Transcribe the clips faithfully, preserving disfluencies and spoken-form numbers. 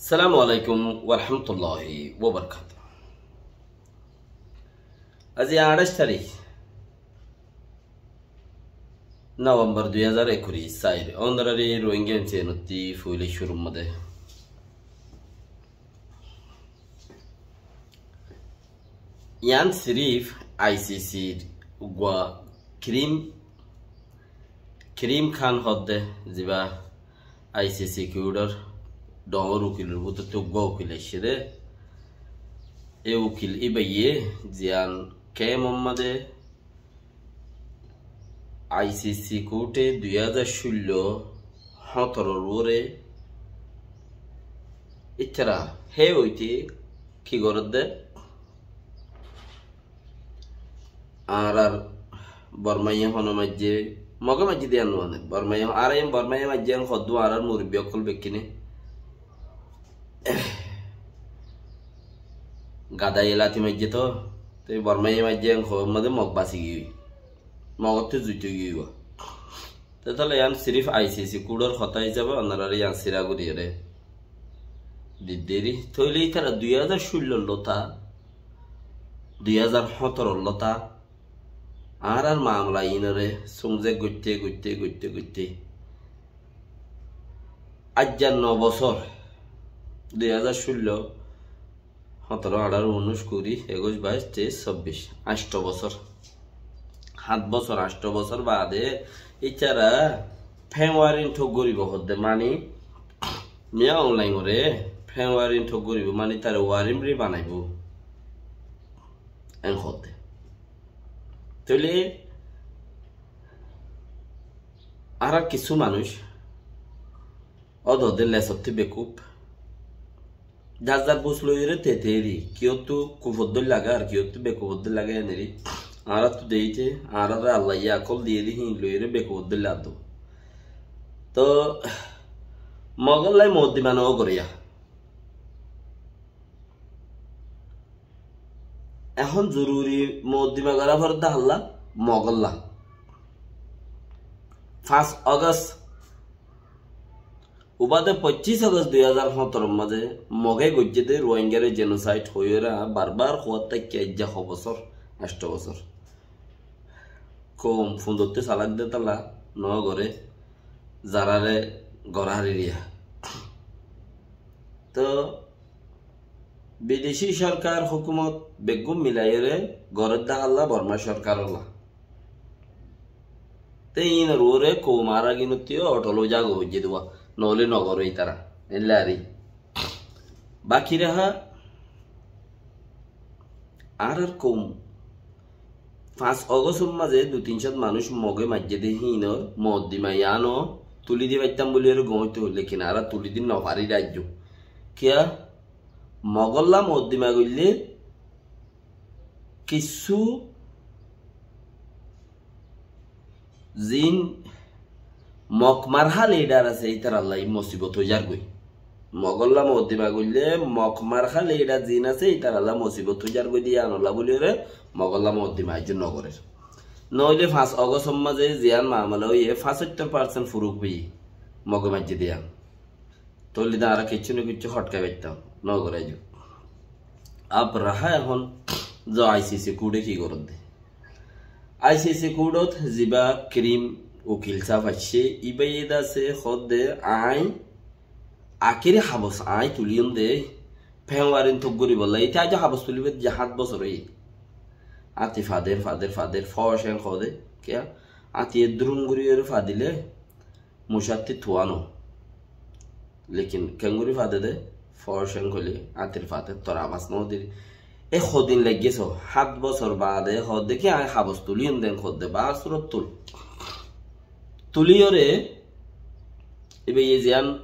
Assalamu alaikum warahmatulláhi wabarakátuhu. Aijja añçáic tarík November dui házar ekuri sair. Ónorar Rohingya chenottí foila cúrur modé. Yián sirif ICC r uggwá Krim, Krim Khan hoódde, ziba ICC kuthor dhoóñr ukilor bútottú uggwá ukil aiccé dé. E ukil íbayé ziyán kemor modé ICC kuthe dui házar cúllo hóñtoror uore ítara hé óite ki gorédde? Añárar Bormaye hone maijjé, Moge maijjé dé yián no zane. Bormaye, añára yián Bormaye maijjé yián hoddúr añárar murubbi ókkol bekkúne gadaye lati maijjé toó. Te Bormaye maijjé yián hoór modé Mog basi giyói. Mogottú zuit ói giyói. Te tóile yián sirif ICC kuthor hotá hísabe ónorare yián sira goríyore didde ri. Tóile ítara dui házar cúllor lóta, dui házar hóñtoror lóta, añárar mamala iínoré sungzek goitté, goitté, goitté, goitté aijja no bosór, dui házar cúllo, hóñtoro, añçáro, unnúic, kuri, ekuic, baic, teic, sóbbic, añctho bosór. Háñt bosór, añctho bosór baade ítara féñwarin thók goríbo hoódde, mani Min Aung Hlaing ore féñwarin thók goríbo, mani tare warim ri banaibó. En hoódde. Tóile añára kissú manúic ódode lesottí bekúf. Zar zar bus loiyóre tete eri, kiyóttu kufot dóilla lage ar kiyóttu bekufot dóilla lage en eri. Añáráttu deite, añáráre Allaye akól diyé dé híin loiyóre bekufot dóilla addo. Toh, Mogollai moddima no goréya. Ehón zoruri moddima gorá foredde hálla, Mogolla. Fañs August, ubade poccis August dui házar hóñtoror mazé Moge goijjé dé Rohingyare genocide hoiyóre bar bar hoór táikke aijja ho bosór, añctho bosór. Koum fundottú salak dé tala no goré, zaráre gorá ririya. Toh, bidecí sorkar hókumot beggún milaiyóre gorédde hálla Bormá sorkarolla. Te iínor uore koum añára gínottú yó otol ói zago óijje dé, noóile no goré ítara. Éilla ari. Baki raha añárar koum. Fañs Ogostor mazé dui tin cót manúic Moge maijjé dé híinor moddima yiáno tulí di faittám buliyóre gom óito, lekin añára tulí di no farir aijjó. Kiyá? Mogolla moddima goillé kissú ziín Mok Marha lidar asé, ítarallá mosibot ói zargói. Mogolla moddima goillé Mok Marha lidar ziín asé, ítarallá mosibot ói zargói dé yíanolla buliyóre Mogolla moddima aijjó no gorér. Noóile fañs Ogostor mazé ziyán mamala óiye, fañsottor percent furuk óiye Moge maijjé dé yían. Tóile de añára kiccú no kiccú hotkai faittám, no goré aijjó. Ab raha ehón zo ICC kuthé ki gorédde. ICC kuthot ziba Krim ukil sáb aiccé, íbaye de asé hoódde añí akéri habos añí tuliyum dé, féñwarin tók goríbolla. Íte aijjó habos tulibóu de háñt bosór óiye. Áñti fader, fader, fader, fóoc en hoóde, kiyá? Áñtiye drum goríyore fadile, mucátti tuwá no. Lekin keéngorí fade dé, fóoc en hoilé, áñtir fade, tor abas no dir. E hodin laiggé so, háñt bosór baade hoódde ki, añí habos tuliyum dé en hoódde, baá surot tul. Tuliyóre, íbaye ziyán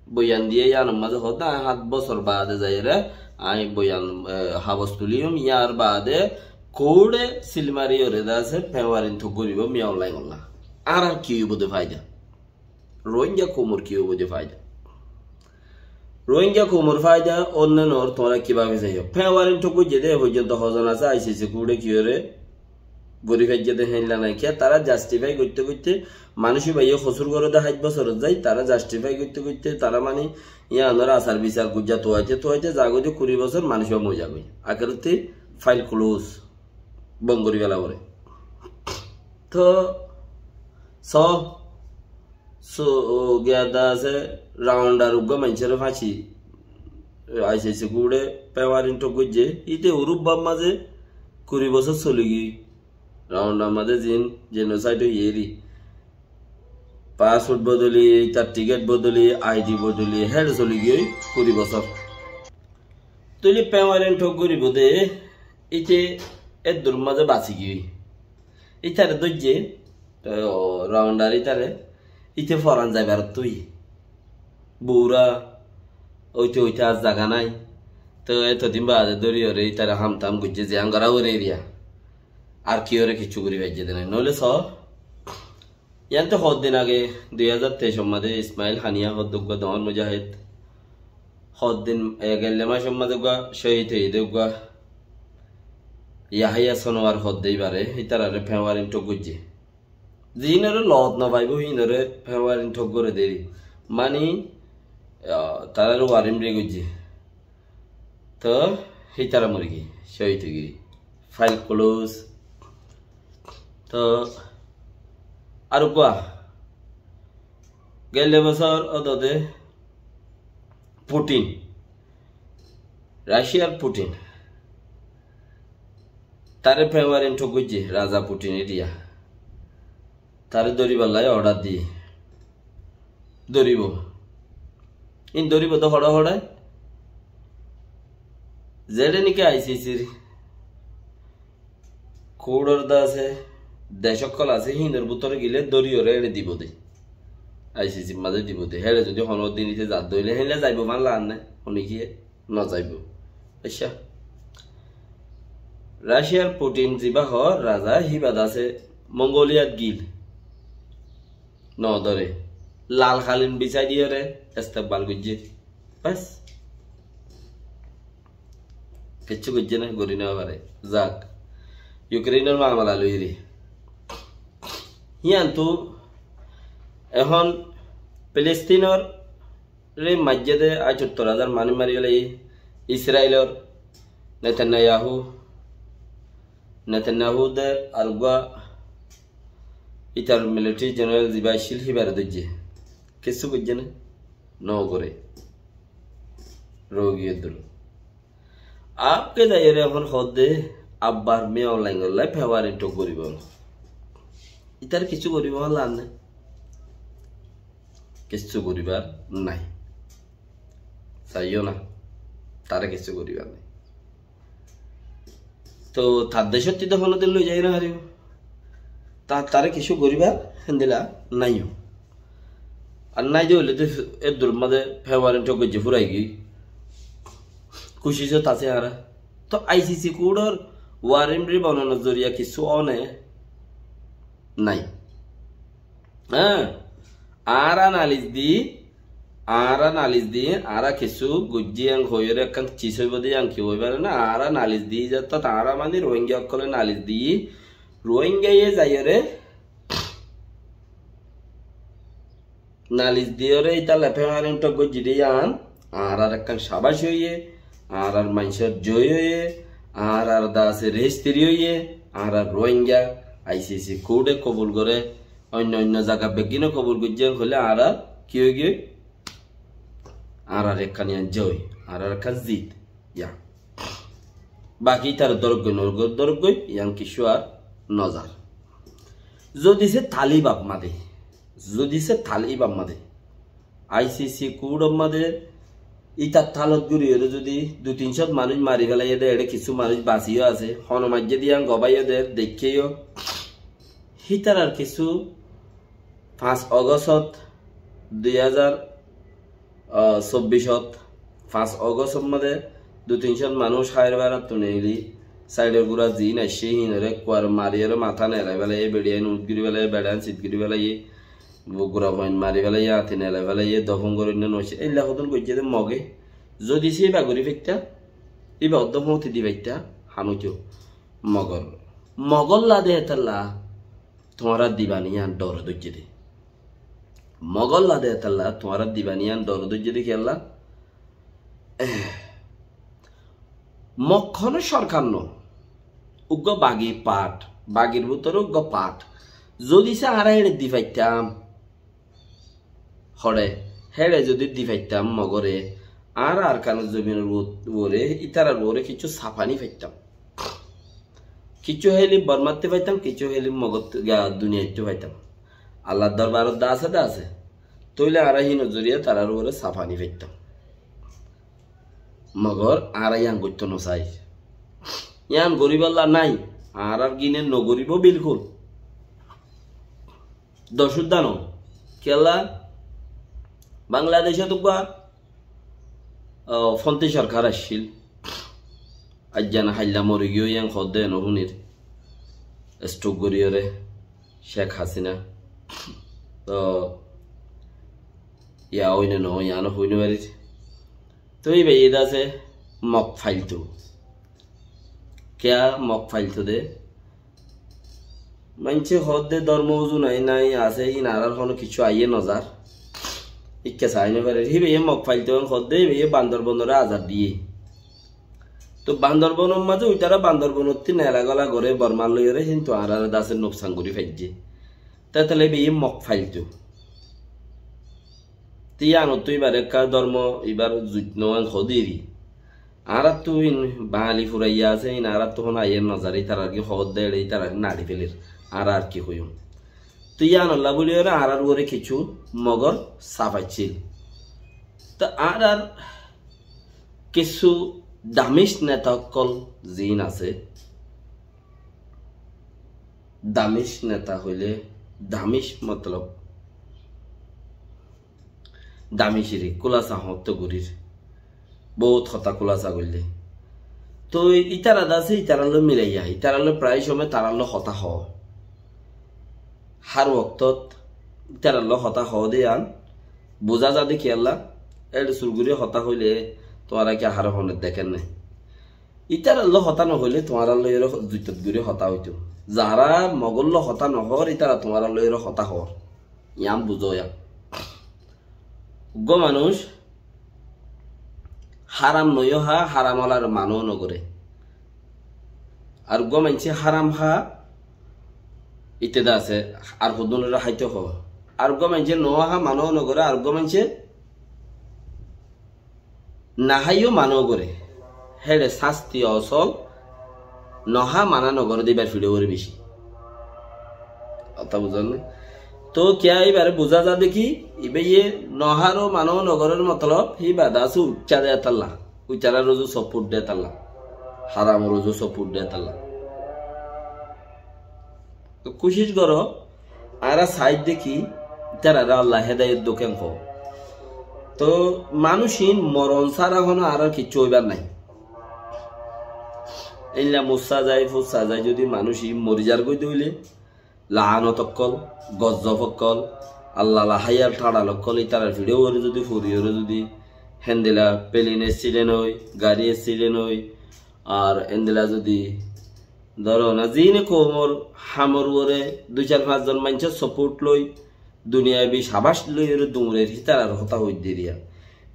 boyan diyé yíanor mazé hoódde, añí háñt bosór baade zaiyóre, añí boyan, e, habos tuliyum, yíar baade kuthé sil mariyóre de asé, féñwarin tók goríbou Min Aung Hlaing olla. Añárar ki óibo de faida? Rohingya koumor ki óibo de faida? Rohingya koumor faida ónne noór, tuáñra ki báfi saiyó? Féñwarin tók goijjé dé e foijjonto hozon asé, ICC kuthé kiyóre gorí faijjé dé héinla nái. Kiyá tará justify goitté goitté, manúic íbaye hosúr goré dé háit bosórot zai, tará justify goitté goitté, tará mani yíanor asar bisar gujja tuwaite tuwaite zagói dé kuri bosór manúic íba mori zagói. Akérottí file close, bon gorí fela foré. Tó, so, so, giyá dé asé, Rawandar uggwá maincóre fáñci, ICC kuçe pé warin thok goijjé, íte Urubbar mazé kuri bosór soligiyói. Rawandar mazé ziín genocide óiye eri. Passport bodoli, ítar ticket bodoli, ID bodoli, héçe soligiyói kuri bosór. Tóile pé warin thok goríbo dé, íte eddur mazé basi giyói. Ítare dóijje, Te o Rawandar ítare, íte foran zaibar tui. Bura, óite óite ar zaga nái. Te etodin baade dóri ore ítare ham tam goijjé, ziyán gora ore eriya. Ar kiyóre kessú gorí faijjé dé nái. Noóile so, yían te hoddin age, dui házar teic or mazé Ismail Haniya hoó dé uggwá doñr mujahed. Hoddin, e, gelle macor mazé uggwá cóhid óiye dé uggwá Yahaya Sonowar hoó dé íbare, ítarare pé warin thok goijjé. Ziínore loot no faibó, híinore pé warin thok goré deri. Mani, ah, tarare warin re goijjé. Tó, hítara mori giyé, cóhid ói giyé. File close. Tó, ar uggwá. Gelle bosór ódode Putin, Raciar Putin, taré pé warin thok goijjé, Raza Putin eriya. Taré dóribar lai order diyé. Dóribo. Ín dóribo dé hoçé hoçé. Zeçé niki ICC r kuçor dé asé, dec ókkol asé, híinor bútore gile dóri ore eçe dibo dé. ICC r mazé dibo dé. Héçe zodi honó din íte zadde óile, héinle zaibo fán laanne, hone kiyé no zaibo. Accá. Raciar Putin zibá hoó, raza híba dé asé, Mongoliyat gil. No dóre. Lal kalin bisai diyóre estegbal goijjé. Bes. Kessú goijjé na, gorí no fare. Zak. Ukrainor mamala loi eri. Híantu ehón Filistinor re maijjé dé aicottor házar manúic mari félaiye. Israilor Netanyahu, Netanyahu dé ar uggwá ítar military general zibá accíl híbare dóijje. Kessú goijjé né? No goré. Rogi eddúr. Abke zaiyóre ehón hoódde abbar miya online gollai pé warin thok goríbo. Ítar kessú goríbo hoó laanne. Kessú goríbar nái. Saiyó na. Taré kessú goríbar nái. Tó tar decótti tó honódin loi zai no faribó. Tar, taré kessú goríbar héndilla nái. Ar nái de óile tó eddur mazé pé warin thok goijjé furai giyói. Kucicót asé añára. Tó ICC kuçor warin re bonanor zoriya kessú one nái. Há, añára nalis di, añára nalis di, añára kessú goijjí yián hoiyóre ekkán cis óibo de yián ki ói fare na, añára nalis di, zettót añára mani Rohingya ókkole nalis di, Rohingyaye zaiyóre nalis diyóre ítalla pé warin thok goijjí de yián, añárar ekkán sabac óiye, añárar maincór zoi óiye, añárar dase rejistri óiye, añárar Rohingya ICC kuçe kobul gore, oinno oinno zaga beggíne kobul goijjé hoilé añárar ki ói giyói? Añárar ekkán yián zoi, añárar ekkán zit, yián. Baki ítara dóroggoi, no dóroggoi, yián kessú ar no zar. Zodi se talib ammá de, zodi se talib ammá de, ICC kuçor mazé ítar talot guriyóre zodi dui tin cót manúic mari félaiye de, eçé kessú manúic basiyó asé, hono maijjé de yián gobáiyo der, deikkéyo. Hítarar kessú fañs Ogosot dui házar, ah, sobbicot, fañs Ogosot mazé dui tin cót manúic háir barattun neili, saidor gura ziín aiccé híinore kuar mariyóre matá nelai félaiye, beçiyain uñth gori félaiye, beçain sit gori félaiye, gura fuain mari félaiye, añti nelai félaiye, dofon goróinna noóiccé. Éilla hodún goijjé dé Moge. Zodi se íba gorí faittá, íba hoddé fúñti di faittá, han óito. Mogor Mogólla de hétalla tuáñra diba ni yían dor dóijje de. Mogólla de hétalla tuáñra diba ni yían dor dóijje de kiyólla? Eh, Mog honó sorkar no. Uggúa bagi part, bagir bútore uggúa part. Zodi se añára héçe di faittám, hoçé, héçe zodi di faittám Mogore, añára Arkanor zobinor uore, ítarar uore kessú safani faittám. Kessú héli Bormattú faittám, kessú héli Mogottú, ga, duniyaittú faittám. Allar dorbarot de asé de asé. Tóile añára híinor zoriya tarár uore safani faittám. Mogor añára yían goittó no sai. Yían goríbolla nái. Añárar gine no goríbo bilkul. Doc uddá no. Kiyólla? Bangladecót uggúa, o, fonti sorkar accíl. Aijja no, hailla mori giyói, yían hoó de no fúnir. Stroke goríyoré Cek Hasina. Toh, yá óine no, yá no hoói no farir. Toh, íba yé de asé Mog failtu. Kiyá Mog failtu de? Maincé hoódde dormo uzu nai, nai asé, ín añárar honó kessú aiyé nozar. Íkka sai no farer. Híbayé Mog failtu hoódde, híbayé Bandorbonore azar diyé. Toh Bandorbonor mazé uitará Bandorbonottu nela gola goré Bormar loiyóre, kintu añárar de asé nuksan gorí faijjé. Tetele híbayé Mog failtu. Te yíanottú íbar ekká dormo, íbar zuit no en hodiri. Añárattú ín Bangali furaiya asé, ín añárattú hono aiyér nozar, ítarar ki hoódde eçé, ítarar naçi feler. Añára ar ki hoiyum? Te yíanolla buli ore añárar uore kessú Mogor saf accíl. Te añárar kessú damic neta ókkol ziín asé, damic neta hoilé, damic motolob dami ciri, kúlasa hoóñtto gorír. Boóut hotá kúlasa goillé. Toi ítara de asé, ítarallói milaiya, ítarallói prai cómot tarallói hotá hoó. Hár októt ítarallói hotá hoó de yían buzá za de kiyólla, éçe sur gorí hotá hoilé tuáñra ki aháre honót dekénne? Ítarallói hotá nohoilé tuáñrallói ere zuitot gorí hotá hoitó. Zará Mogóllói hotá nohoór, ítara tuáñrallói ere hotá hoór. Yián buzó ya. Uggúa manúic háram noiyó há, háram ólaré manáó nogoré. Ar uggúa maincé háram há, íte de asé, ar hodún ore háito hoó. Ar uggúa maincé noó há, manáó nogoré, ar uggúa maincé naháiyo manáó goré. Héçe sásti osól, nohá maná nogoré de íbar fiçé uore bicí. Hotá buzón né? Toh kiyá íbare buzá za de ki, íbaye noháro manáó nogorér motolob, híba de asé uiccá de étalla, uitarar uzu support de étalla, háramor uzu support de étalla. Toh kucíc goró, añára saáir de ki, ítararé Allah hédayot douk en hoó. Toh manúic iín moron sára honó añárar kiccú óibar nái. Éilla mussá zai, fussá zai zodi manúic iín mori zargói de óile, laánot ókkol, gozzob ókkol, Allah laháiyar thaçal ókkol, ítarar fiçé uore zodi fori ore zodi héndilla plane accident ói, gari accident ói, ar héndilla zodi Dóro na, ziíne koumor hamor uore dui sair fañs zon maincór support loi, duniyabi cabac loiyóre duñrer, hítarar hotá hoiddé riya.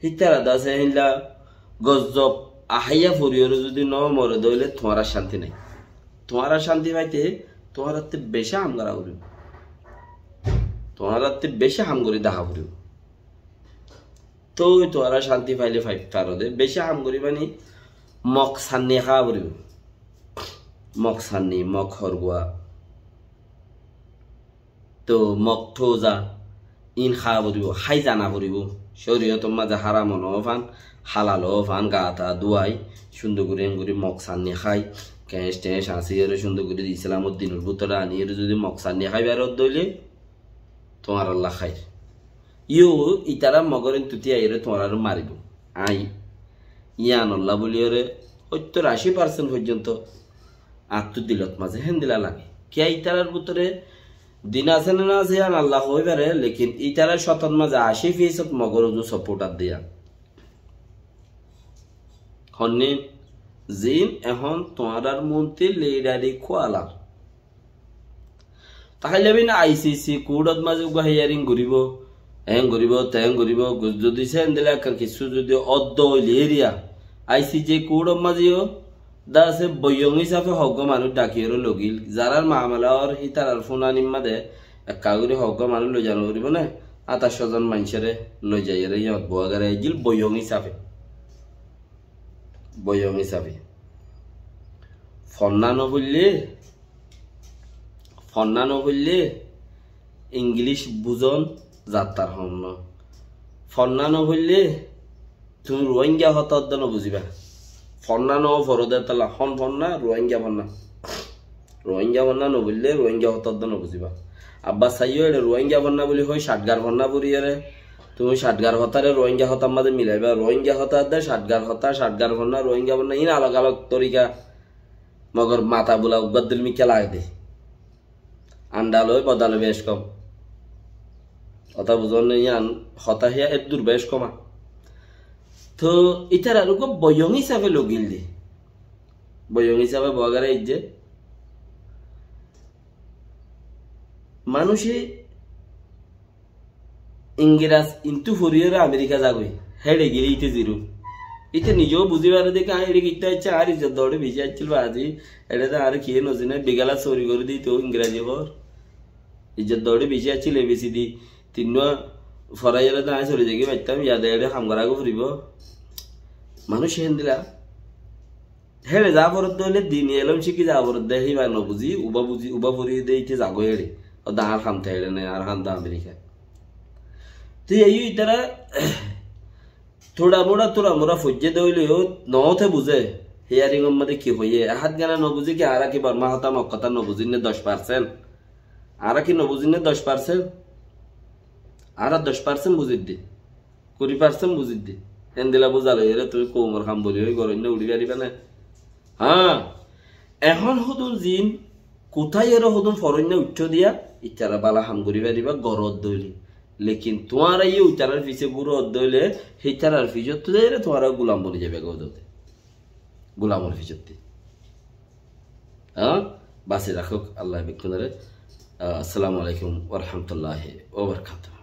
Hítara de asé héilla gozzob aháiya foriyóre zudi no more de óile tuáñrar cánti nai. Tuáñrar cánti faite tuáñrattú beci ham gorá foribó. Tuáñrattú beci ham gorí dahá foribó. Toi tuáñra cánti faile fai faro de, beci ham gorí mani mok sanni há foribó. Mok sanni, mok horgua. Toh mok thouza, iín há foribó, hái zana foribó. Córiyotor mazé háram ó no fan, halal ó fan, gaa taa dúai, cúndor gorí en gorí mok sanni hái, keñc teñc así ore cúndor gorí Islamor dinor bútore aní ore zudi mok sanni hái faro de óile, tuáñralla háir. Yó, ítara mogor entú tíaiyóre tuáñrare maribó. Aññí yíanolla buliyóre óttor ací parsent foijjonto añáttu dilot mazé héndilla lage. Kiyá ítarar bútore din asé né no asé yían Allah hoi fare, lekin ítarar cótot mazé ací fisót mogor uzu soport ar de yían. Honní, ziín ehón tuáñrar muntí lidari kúalar. Taháilla bín ICC kuthót mazé uggúa hearing goríbou, eén goríbou, teén goríbou, zodi séndila ekkán kissú zodi óddo óile eriya, ICJ kuthót mazé yó dase boiyong hísafe hoggúa manúic dhakiyóre logil, zarár mamela ór hítarar fúnanir mazé ekká gorí hoggúa manúic loizano foribóu né, añçáic cózon maincóre loizaiyóre yíanot boói gorí aijjíl boiyong hísafe. Boiyong hísafe. Fonná nofoillé, fonná nofoillé Ingilíc buzón zattar hom no. Fonná nofoillé tuñí Ruáingga hotá uddá nobuzíba. Fonná noforó de tolla, hon fonná, Ruáingga fonná. Ruáingga fonná nofoillé Ruáingga hotá uddá nobuzíba. Abbas saiyó eçé Ruáingga fonná buli hoi, Cátgar fonná foriyóre, tuñí Cátgar hotáre Ruáingga hotár mazé milaiba. Ruáingga hotá de Cátgar hotá, Cátgar fonná, Ruáingga fonná, iín alok alok torika. Mogor mata bula uggúa dil mikká lage de. Andha loi bodale bec kom. Hotá buzón né yián, hotá híya eddur bec koma. Toh ítarar uggúa boiyong hísafe logil de. Boiyong hísafe boói gorí aijjé. Manúice Ingras intú foriyóre Amerika zagói. Héçe giyé íte ziró. Íte nizó buzí faré de ki añí eçé kittú aiccá, añár izzot doçé beci accíl bazi. Eçé de añáre kiyé nozane, bigala sori gorí de íte ó Ingrazi hoór. Izzot doçé beci accíl, A B C D tinnúa foraiyóre de añí sori zaigói faittam, yade eçé ham gorá goi foribó. Manúic héndila. Héçe za foredde óile dini elóm cíki za foredde, híba nobuzí, uba buzí, uba fori de íte zagói héçe. Ódde añár ham to héçe nái, añár ham to Amerika. Te eyó ítara tura mura, tura mura foijjé de óile yó noóte buzé. Hearing or mazé ki hoiyé? E hátgana nobuzí ki añára ki Bormá hotá Mog hotá nobuzír né doc percent? Añára ki nobuzír né doc percent? Añára doc percent buzír de. Kuri percent buzír de. Héndila buzá loiyóre tuñí koumor ham boli hoi goróinna uçí faribá né? Hañ. Ehón hodún zin, kutái ere hodún foróinna uiththó diya, ítara bála ham gorí faribá, goró odde óile. Lekin tuáñra yó ítarar fisé gúro odde óile, hítarar fisóttu zaiyóre tuáñra gulam boni zaiba goi odde. Gulamor fisóttu. Hañ? Basi rakók Allah bekkúnore. Assalamu alaikum wa rahmatullahi wa barakatuhu.